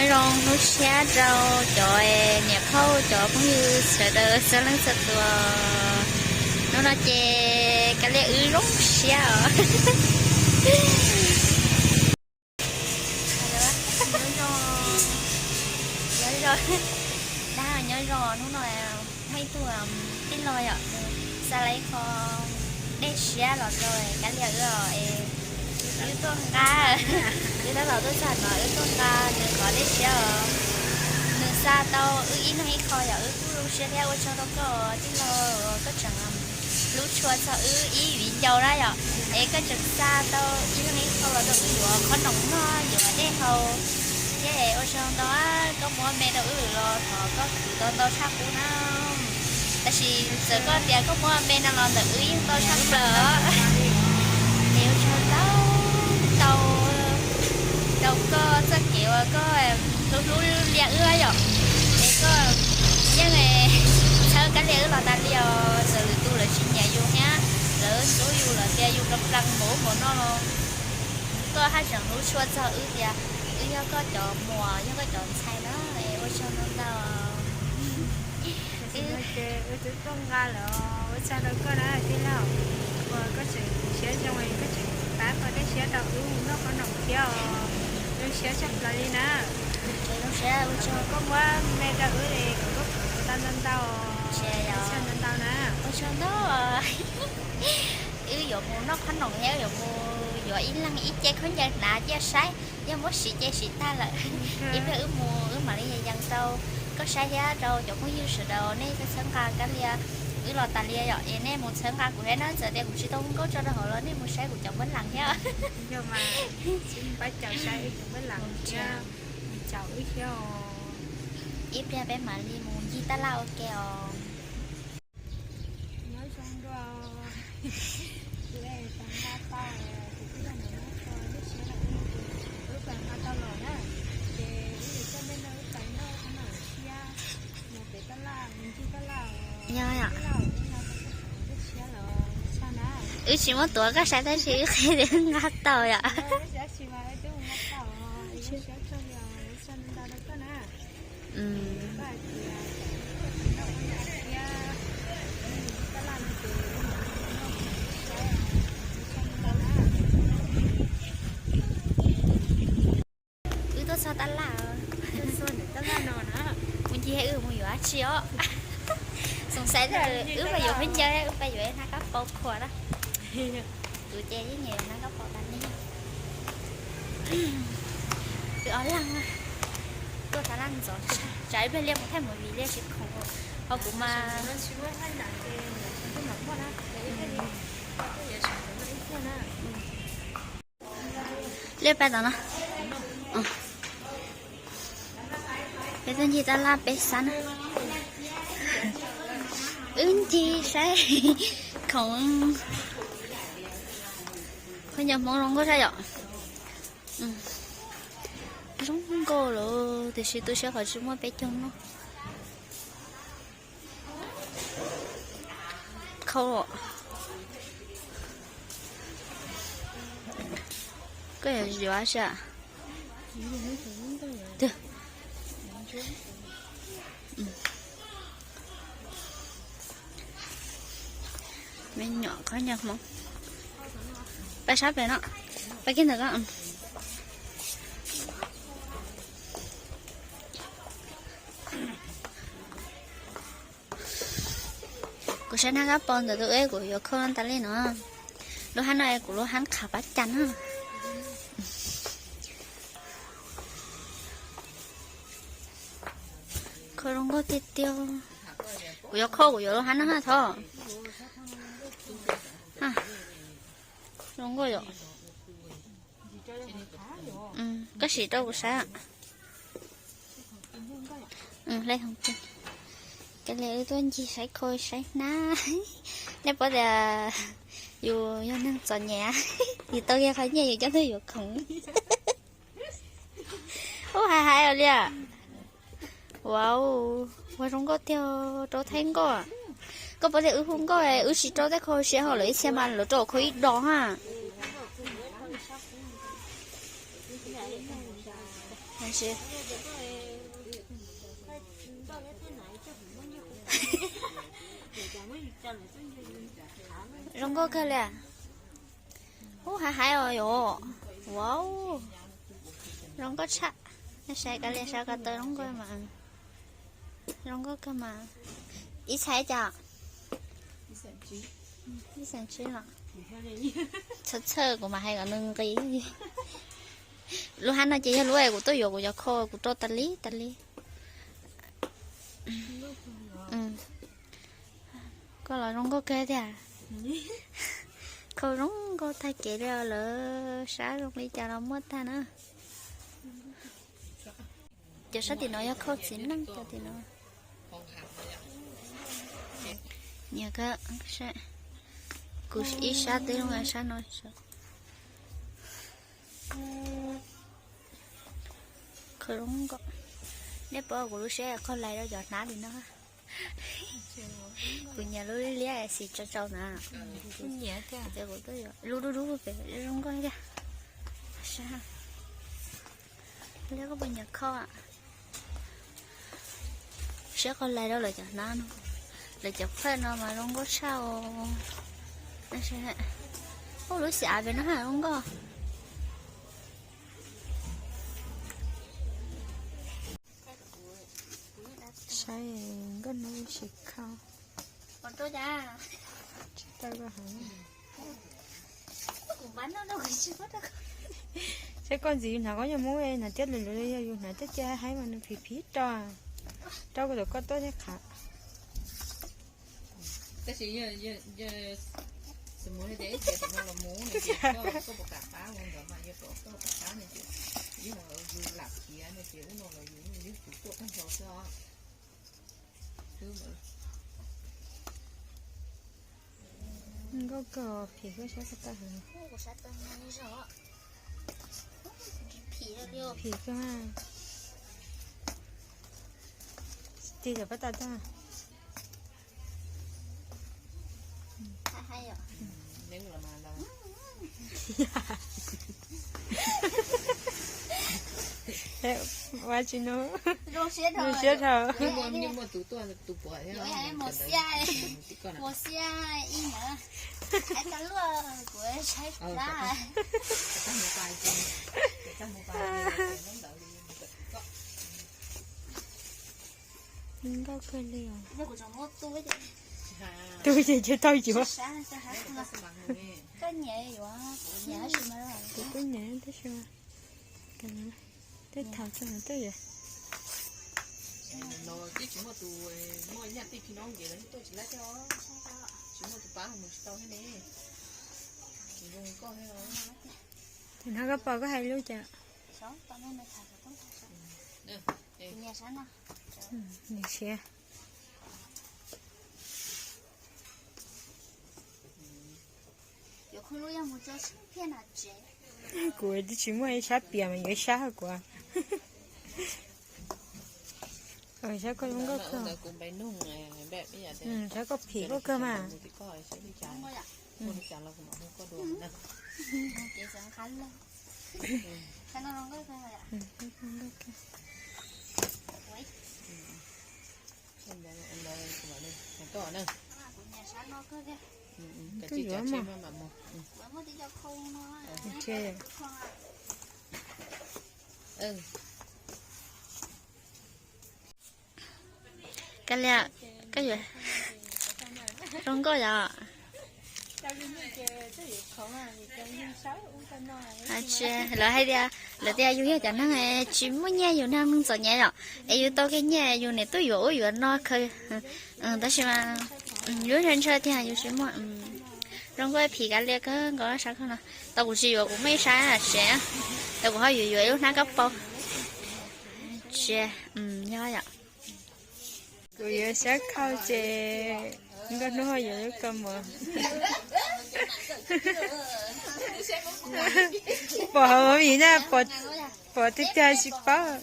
Nyob zoo hnub tshiab rau cov niam phauj cov phooj ywg sawv daws txhua leej txhua tus. Hnub no ces Kab Lias wb zoo siab os. Nyob zoo, nyob zoo, dag nyob zoo, hnub no muaj ib tug tij laug yom, nws xa lawv ib qho dej siab los rau Kab Lias wb os, wb tuaj nqa, wb tab tom tuaj txog no wb tuaj nqa nws qhov dej siab os. Nws xa tau wb ib leeg ib qho yom, wb kuj zoo siab thiab ua tsaug rau koj tij laug, koj tseem hlub tshua txog wb ib viv ncaus na yom, es koj tseem xa tau ib leeg ib qho los rau wb yuav qhob noom noj yuav dej haus. Thiab ua tsaug ntau, koj muab me rau wb los thov koj khwv tau ntau tshaj qub na. Tab sis txawm koj tias koj muab me no los ntawm wb yeej tau tshaj plaws. Es ua tsaug ntau ntau rau koj txoj kev uas koj hlub hlub Lias wb yom. Es koj yeej txhawb Kab Lias wb los tas li os, txawm lwm tus lawv tsis nyiam yus thiab lawv ntxub yus lawm tias yus nplees nplees npaum ub npaum no los koj haj tseem hlub tshua txog wb tias wb yog koj cov muam yog koj cov ntxhais na. Es ua tsaug ntau ntau. Wb twb tuaj nqa lawm, ua tsaug rau koj na tij laug, uas koj tseem siab zoo, koj tseem pab koj dej siab rau wb mus noj qhob noom thiab os. Zoo siab tshaj plaws li na. Koj muab me rau wb es kom koj khwv tau ntau ntau. Ua tsaug ntau ntau na. Ua tsaug ntau. Wb yuav mus noj qhob noom thiab yuav mus yuav ib leeg ib ce khaub ncaws hnav cia saib, yog muab siv ces siv tag lawm. Ib pliag wb mus wb mam li yees rau koj saib thiab rau cov phooj ywg sawv daws nej txhawb nqa Kab Lias wb los tas li yom, es nej mus txhawb nqa kuv thiab na, txawm tias kuv tsis tau hu nkauj tso rau hauv los nej mus saib kuv cov npawb lees thiab. Yog mas, pab caum saib kuv npawb lees thiab, caum wb thiab os. Ib pliag peb mam li mus ncig tab laj ua ke os. Nyob zoo dua, kuv es pais nqa tau, kuv twb yog mus nyob tso lub siab lawm, wb pais nqa tau los na, ces wb yuav coj nej nrog wb pais noj qhob noom thiab, mus pem tab laj, mus ncig tab laj. Yog yom. Lub siab los tshaj na. Wb tsis muab tuav koj saib tab sis wb qhia tias wb nqa tau yom. Lub siab tsis mas wb twb mus nqa tau, lub siab tshaj li os, lub siab ntau ntau rau koj na. Wb tuaj txog tab laj, mus ncig wb mus yuav dab tsi os. Xoom xaiv tias wb pais yuav khaub ncaws, wb pais yuav hnab kab paus khuam na. Kuv ces yeej nyiam hnab kab paus tas li. Wb ob leeg tuaj tab laj ntxov, tsam ib pliag Liaj mus thaij movie Liaj tsis khoom, ho kuv mas Liaj pab tom no. Peb tuaj ncig tab laj peb xab na. Wb ncig saib khoom. Khaub ncaws Hmoob zoo nkauj sab yom. Zoo nkauj lawm tiam sis tu siab qhov tsis muaj peb caug no. Khau. Koj yuav yuav sas. Me nyuam khaub ncaws Hmoob. Pab sab pem no. Pab kiag ntawm ko. Kuv saib hnab kab paus ntawm tus eb kuv yuav khau tas li no. Lub hab no es kuv lub hab qhav pab cas na. Khau zoo nkauj tiag tiag. Kuv yuav khau kuv yuav lub hab no thov. Zoo nkauj yom. Koj sim rau kuv saib. Hle hoo twg. Kab Lias wb tuaj ncig saib khau saib hnab. Nej paub tias yus yog neeg txom nyem, yus tau kiag qhov nyiaj yus coj tuaj yuav khoom. Ub hais hais os Liaj. Ua, ua zoo nkauj tiag, rau thaij nkauj. Koj paub tias wb hu nkauj wb tsis rau tej khau siab hauv lawv ib txhia mas lawv rau khau ib dos ha. Zoo nkauj kawg li. Ub, hais hais os yom. Wow, zoo nkauj tshaj. Nej saib kav liam, saib ko taw zoo nkauj mas. Zoo nkauj kawg mas. Ib txhais cas? Ib xees tsib los? Txhawj txhawj kuv mas hais kom nws nqis. Lub hab no ces yog lub kuv tuaj yuav kuv cov khau kuv rau tas li tas li. Koj los zoo nkauj kawg tiag. Khau zoo nkauj tag kev li, lawv sab zoo li cas los muaj tag na. Cov sab tim no yog khau txiv neej cov tim no. Nyiam kawg, kuv ib sab tib lub sab no. Khau zoo nkauj. Nej paub kuv lub siab qaug lais rau cov hnab li no. Kuv nyiam lub liab liab xim tsau tsau na. Ces kuv tuaj yuav lub dub dub pem zoo nkauj thiab. Liab koj puas nyiam khau? Siab qaug lais rau lawv cov hnab no. Lawv cov phawj no mas zoo nkauj tshaj os. Ub, lub xim av pem no ha zoo nkauj. Saib nkauj hnub tsis khau. Tsis tau koj heev. Saib koj ntxiv yus hnav koj nyuag Hmoob hnav tiab lus lus li, yog yus hnav tiab cia haib mas nws phim phim rau. Rau kuv tom koj tuaj thiab qhav. Tab sis xi mus tias ib txhia tam no los mus no ces koj puas kam qab ua ntawd mas yog koj puas kam qab no ces yog lam khiav no ces ub no los yus yeej yog tus tuaj tag nrho xwb os. Nkauj kawg, phim koj sab ko taw heev. Phim kawg. Tig cov pab tas tag. Ua tsis nug. Zoo siab dhau. Nkauj kawg li os. Tu ces tsis tau yuav. Kuv kuj nyiam tab sis mas tej thaum txog no tuaj yuav. Hnab koj pom koj hais lub cas? Nws siab. Kuv twb tsis muaj ib sab pias mas yuav ib sab kuv. Sab koj zoo nkauj kawg. Sab koj phim koj kawg mas. Koj yuav mas. Kav liam, koj yuav zoo nkauj yom? Tsis, lawv hais tias, lawv tias yus yog cov neeg tsis muaj nyiaj, yus neeg txom nyem yom, es yus tau kiag nyiaj yus niam tuaj yuav ub yuav no kawg. Tab sis mas yus ntshaw ntshaw tiag yus tsis muaj. Zoo nkauj phim kav liam kawg nkaus sab koj no. Tau kuv tsis yuav kuv muaj ib sab tsev, tau kuv ho yuav yuav ib lub hnab kab paus. Tsis, yog yom. Kuv yuav sab khau ces nkauj hnub ho yuav lub kaus mom. Pom hauv vim na, pom tiag tiag tsis paub.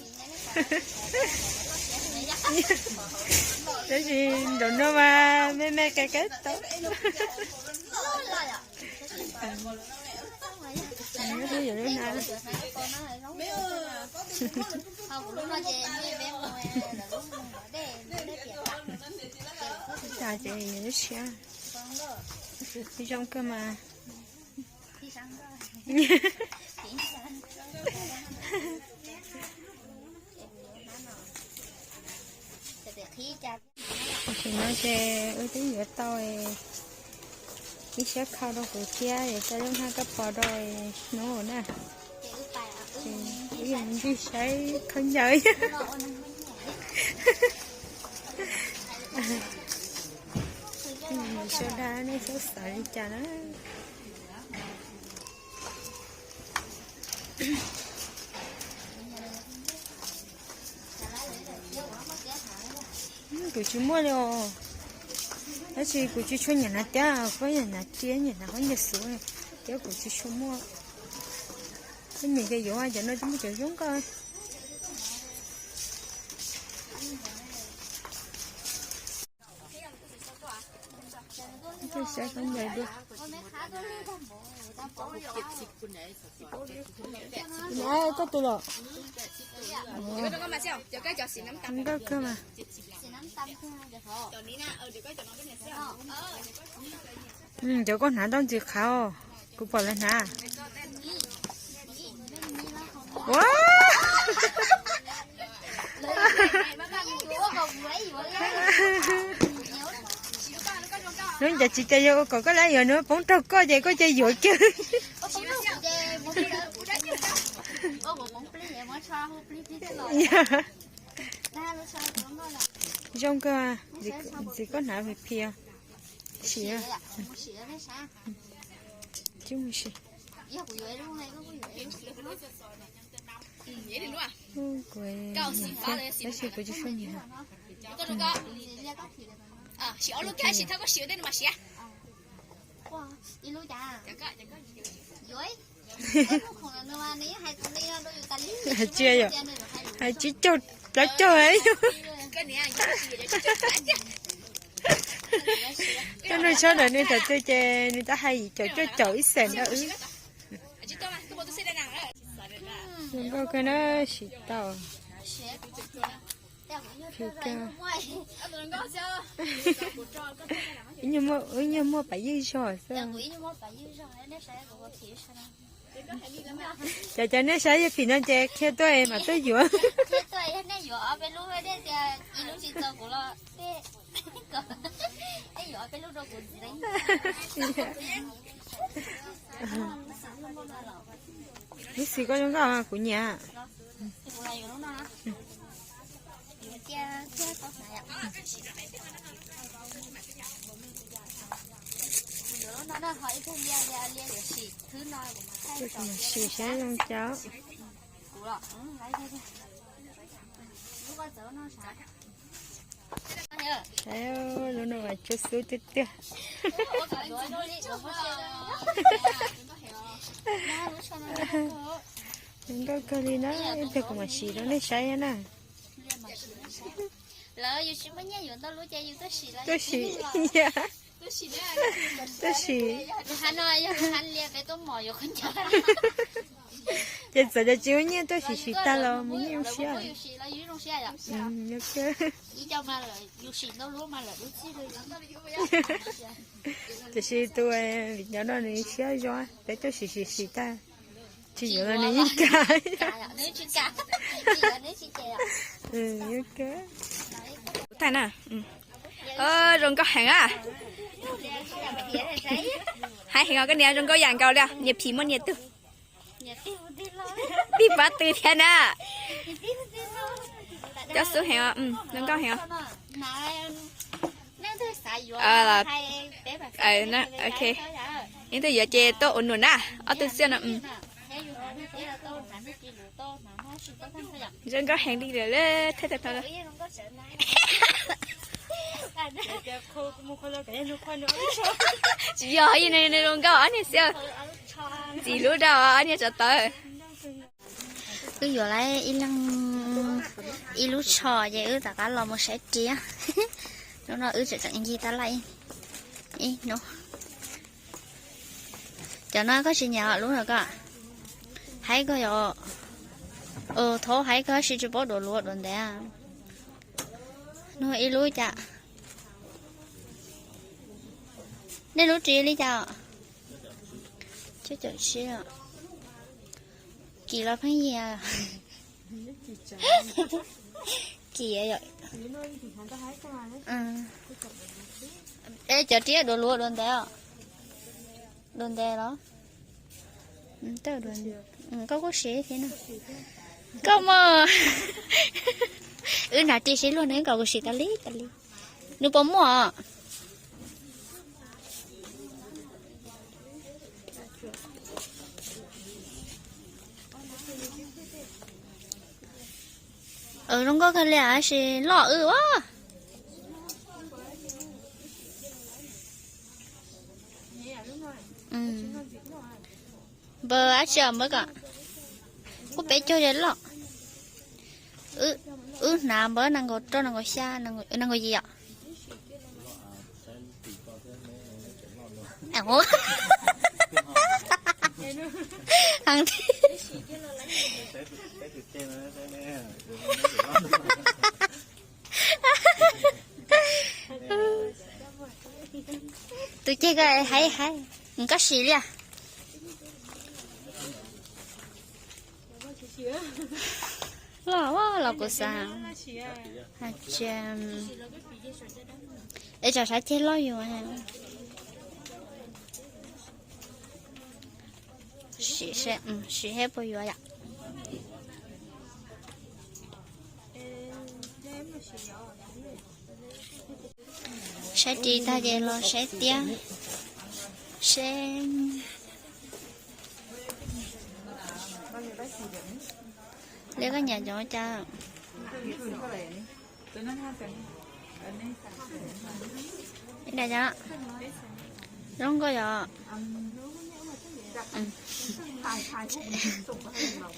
Tab sis nraum no mas me me kawg kawg tau. Lub yuav lub na. Tas ces yuav lub siab. Zoo kawg mas. Tam sim no ces wb twb yuav tau ib siab khau rau kuv thiab, yog coj lub hnab kab pos rau hnub na. Ces wb yuav ncig saib khaub ncaws. Sawv daws nej txhob xav li cas na. Kuv tsis muaj li os. Tab sis kuv tsis tshua nyiam hnav tiab, koj nyiam hnav tiab, nyiam hnav khaub ncaws xwb, thiab kuv tsis tshua muaj. Koj nyiam ces yuav, cov no twb muaj cov zoo nkauj. Saib khaub ncaws dua. Koj tus los. Nkauj kawg mas. Cov koj hnav ntaub ntxiv qhav, kuv pom lawv hnav. Ua, hnub ntawd tsis tas yog ua kom koj lab yuav, hnub poob rau koj ces koj cia yuav kiag. Zoo kawg, ntxiv koj hnav phim phim. Sim, sim. Kuv, tab sis kuv tsis tshua nyiam. Hais tsis yog, hais tsib caug plaub caug. Coj nws sawv daws nws tam twg ces nws tab hais yim caum cuaj caum ib xees ntawd wb. Zoo nkauj kawg na, sim tau. Phim kawg. Wb nyuag muaj pam ywj zog xwb. Cov, cov nej saib yog phim no ces qhia tuaj mam tuaj yuav. Lub xim koj zoo nkauj kuv nyiam. Sim saib zoo cas. Saib lub no mas tsuab xub tiag tiag. Zoo nkauj kawg li na, ib pliag kuv mam sim rau nej saib na. Tuaj sim, tuaj sim. Ces txawm tias tsis muaj nyiaj tuaj sim sim tag los muaj nyiaj zoo siab. Tiam sis tus viv ncaus no nws siab zoo, peb tuaj sim sim sim tag tsis yuav los nws yeej kam. Yeej kam. Zoo nkauj heev a. Hais heev os, koj niam zoo nkauj yam nkaus li, niam phim muaj niam tug. Tij pov tw thiab na. Cov xub heev, zoo nkauj heev. Ok, ib tug yuav ces tuaj ua num na, ob tug xiab no. Zoo nkauj heev li lawm, thawj tag no. Tsis yog, zoo nkauj ob niag xiab. Ntxiv lub rau ob niag tsov tawv. Wb yuav lawm ib leeg ib lub tsho ces wb rov qab los mus saib riam. Hnub no wb tseem tseem ncig tab laj ib hnub. Cov no koj tsis nyiam lub no koj? Haib koj yom. Thov haib koj tab sis tsis paub dua luav dua ntev. Nug ib lub cas. Nej lub ris li cas? Cov tsib. Kim los pheej yig. Kim yom. Es cov riab dua luav dua ntev os. Dua ntev los? Koj kuj siv thiab no. Koj muaj. Wb nrog ris siv luag nws kom kuv siv tas li tas li. Nws puas muaj? Zoo nkauj kawg li tab sis loj wb as. Npawg dab tsi os npawg koj? Kuj peb caug yog loj. Wb hnav npawg nees nkaum rau nees nkaum xya, nees nkaum yim os. Tus ceg ko haib haib, koj siv li as. Loj los kuv xav. Es tsam sab ceg loj yus. Siv seb puas yuav yom. Saib ris tag ces los saib tiab. Seb li koj nyiam cov cas. Ib daim cov zoo nkauj yom.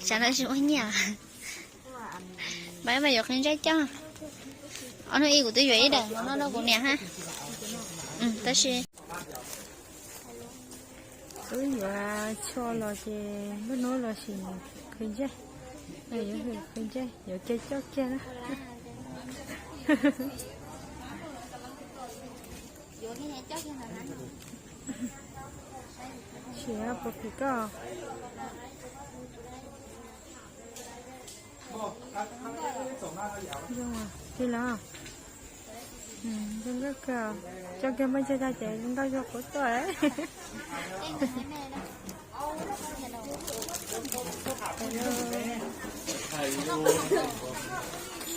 Tsam no tsis muaj nyiaj. Mas mas yuav qhwv ntsej coj. Ob hnub ib kuv twb yuav ib daim no rau kuv niam hab. Tab sis wb yuav tsho los ces npaj hnub los sis qhwv ntsej, yuav qhwv ntsej yuav kiag coj kiag na. Sim puas phim koj. Zoo kawg los. Zoo nkauj kawg. Coj kiag muaj ntsa tag ces zoo nkauj zog qhuav tuaj.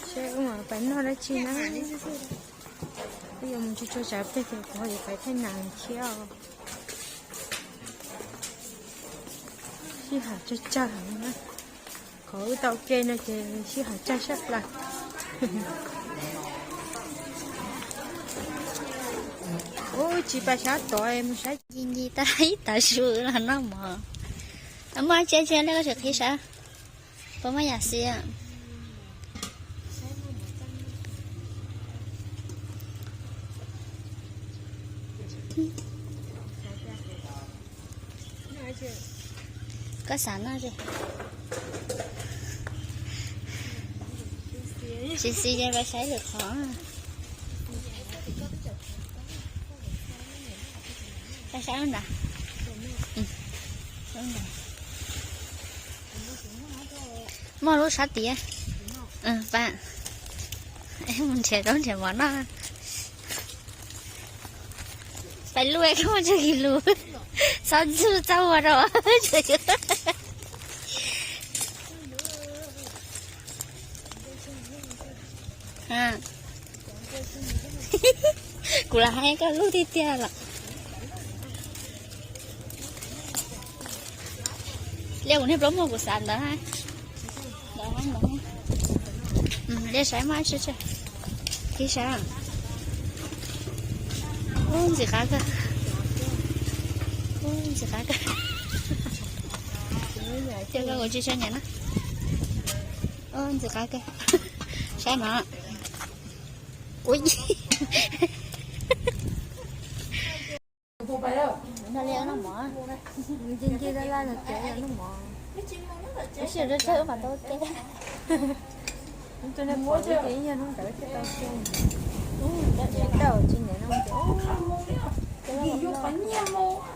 Seb wb mam pais noj dab tsi na. Wb yuav mus tsuag tsuag tsam peg ces kuv ho yuav pais thaij nas thiab os. Sij hawm tsawg tsawg na. Qhov wb tau ke no ces sij hawm tsawg sab plaws. Ub, tsis pais sab tod mus saib. Nci nci tag ib tav su los noj mov. Muaj tsia tsia nej koj tsis qhib sab. Puas muaj yam xis? Koj xav noj tsis? Tsis xis ces pais saib lwm qhov. Pais saib lub ntawd. Muaj lub sab tiab. Pais mus nrhiav zaub nrhiav mov noj. Pais lub koj muaj tsawg kis lus, txhob ntxub txhob ua rau. Kuv lam hais koj lub tiag tiag los. Liaj kuv niag plaub muag kuv xav ntawd. Liaj saib mas, qhib saib. Ub, ntxim qab kawg. Ub, ntxim qab kawg. Cia koj kuv tsis tshua nyiam na. Ub, ntxim qab kawg. Saib mas. Ub, noj mov. Nce nce laj laj los ces noj mov. Tab sis rau tsawg wb mam tau tej. Tus neeg pom ces ib nyuag hnub ntawd thiaj tau tej. Tab sis tau tsis ntev no ces,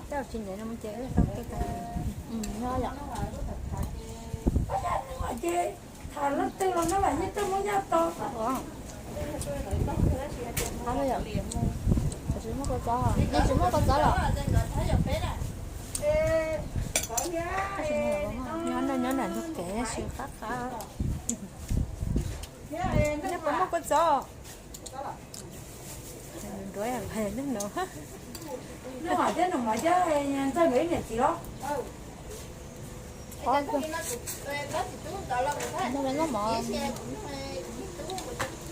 tau tsis ntev no ces wb tau tej tag. Nyob yom. Tham leej twg los no mas yeej tau muab yaj tau. Qhov no yom, tsis muaj kua txob, tsis muaj kua txob los. Nyob no nyob nram ntug kev tab sis qab qab. Nyob puas muaj kua txob? Nruab neej no. Nws hais thiab nws mas thiab ntxawg nkawd ib niam txiv los. Noj mov,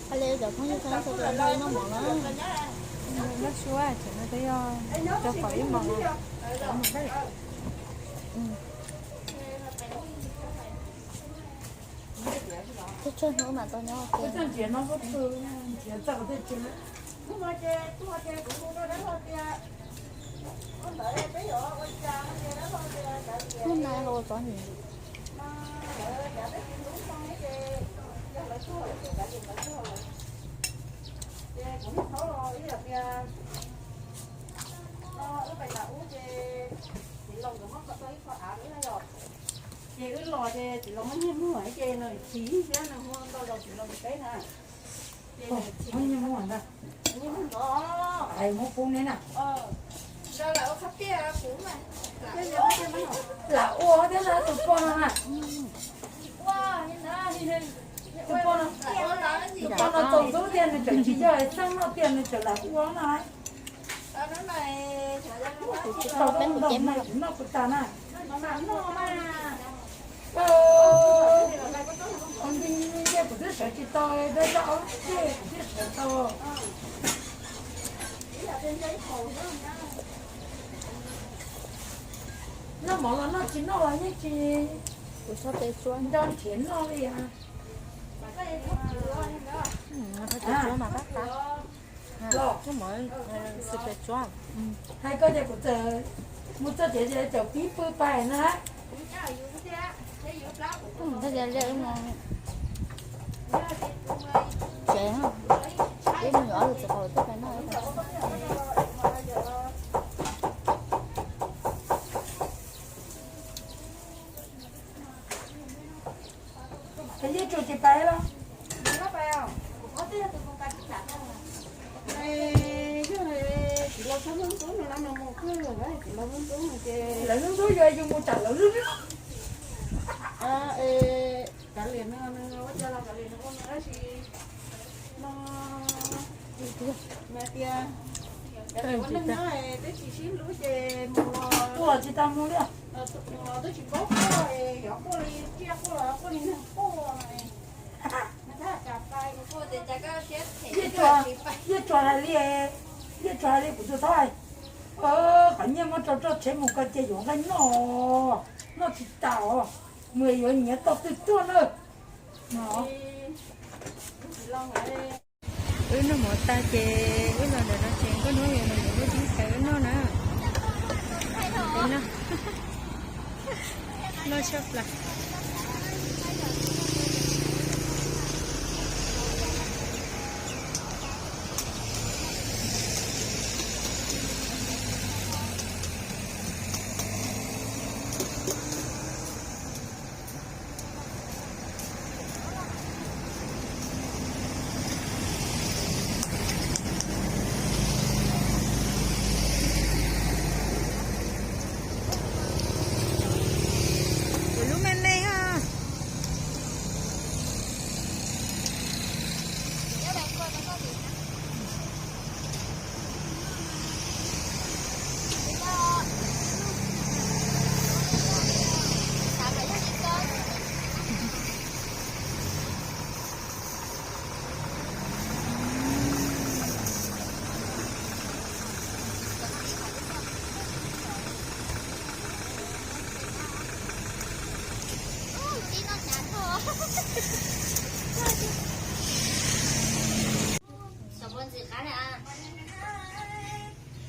hais li cov phooj ywg txhua tus noj mov na. Noj su tseem no twb yog rau pom ib hmos. Txog tsawg hnub mam tau nyob ua ke. Hnub no los ua txob nis. Ces wb los ces txiv laus muab nyiaj muag ces nws txiv thiab nws hu ntau zaus txiv laus peb na. Muab nyiaj muag ntag. Muab pub neb na. Lam ua thiab na tus poj no na. Tus poj no, tus poj no txaus ntxub tiag nws tseem tsis yog xeeb noj tiag nws tseem lam ua no. Kuv tsis tau peb mus ces mas noj kuv tas na. Kuv twb sawv tsis tau, peb zaj ob lub tsheb kuv twb sawv tau. Noj mov los noj tsis noj los yeej tsis, kuv so tes tsuav nco nrhiav noj li. Tes tsuav mas qab qab. Los, hais koj ces kuv txawm mus txog tias ces cov pib pw pais na. Tsev, ib me nyuam ob txiv qaub twb pais noj. Yeej tsuas tsis pais los? Lawv ntub ntub yuav yus mus tsam lawv lub. Kav liam no, ua cas los kav liam no ua no tab sis no, tias kav liam ua neeg no twb tsis sib hlub ces mus los tsis tau mus li, mus los twb tsis paub quaj, yuav quaj li tsiaj quaj los quaj li neeg quaj. Yeej tsuas hais li, yeej tsuas hais li kuv tus thaub hais, qhov nyiaj muab rau roj tsheb mus ko ces yuav nqaij noj, noj tsis tas os, mus yuav nyiav tau twg tuaj na. Wb noj mov tag ces wb los ntawm no ces nkauj hnub yuav los yuav lub dib xaws wb noj na. Noj tshaj plaws. Kuv lub me me ha.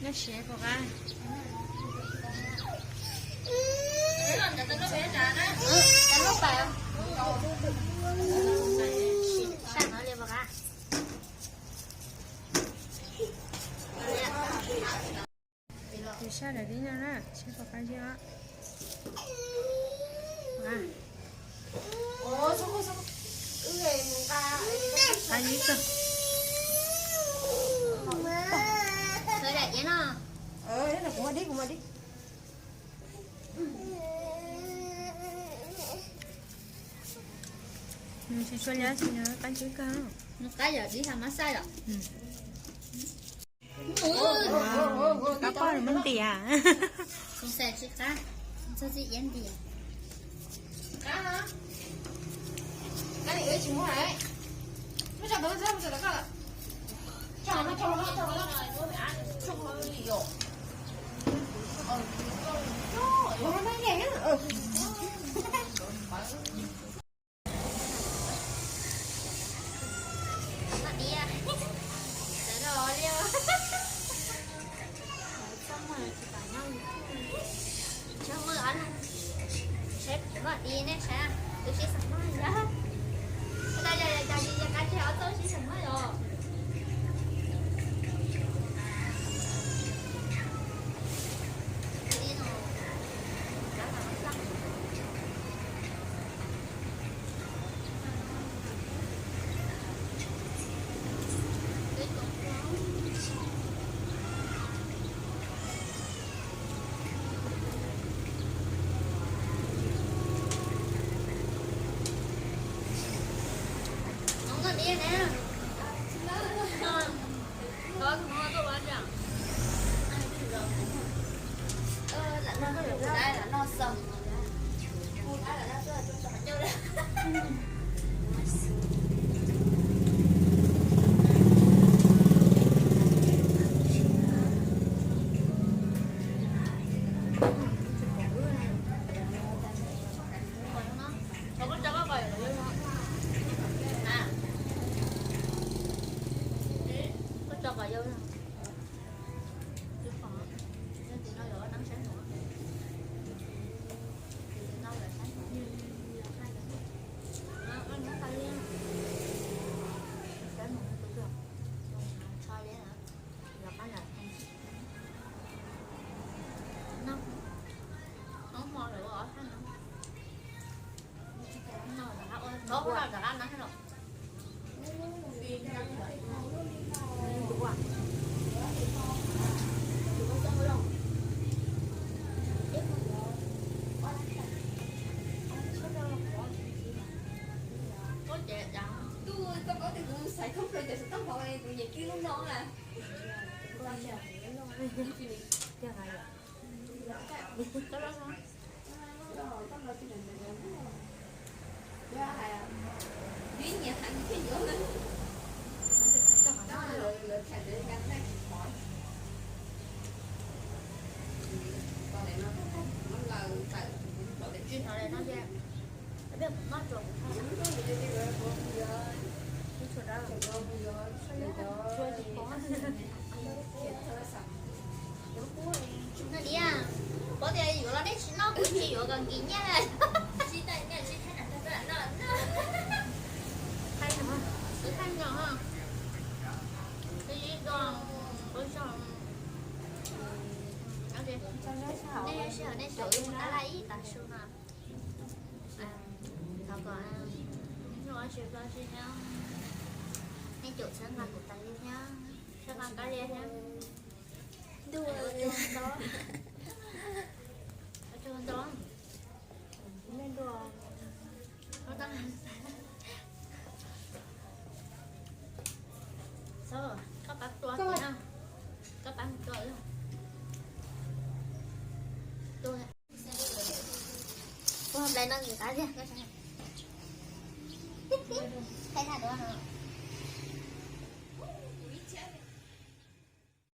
Nyob siav puas qab? Tus sab daim tib no na, sab pov qab zib os. Qab zib tag. Kuv muaj dib, kuv muaj dib. Nws tsis tshua liab, qab ntswb kawg. Nws qab yom, dib ha mab xaj yom. Qab poj muab ntias. Tsis qab, txog txij iab ntias. Nws diam, kuv tias yuav los nej tsis noj, kuv tsis yuav kom nkim nyiaj. Thaij no, kuv thaij no, kuv zoo, nej sij hawm nej caum ib tab laj ib tav su no. Thov kom nej caum txhawb nqa kuv tas li thiab, txhawb nqa Kab Lia thiab. Ntuj, ntuj, koj pab tua, koj pab tua. Ua hlais no ntxim qab tiag. Thaij tag duab no.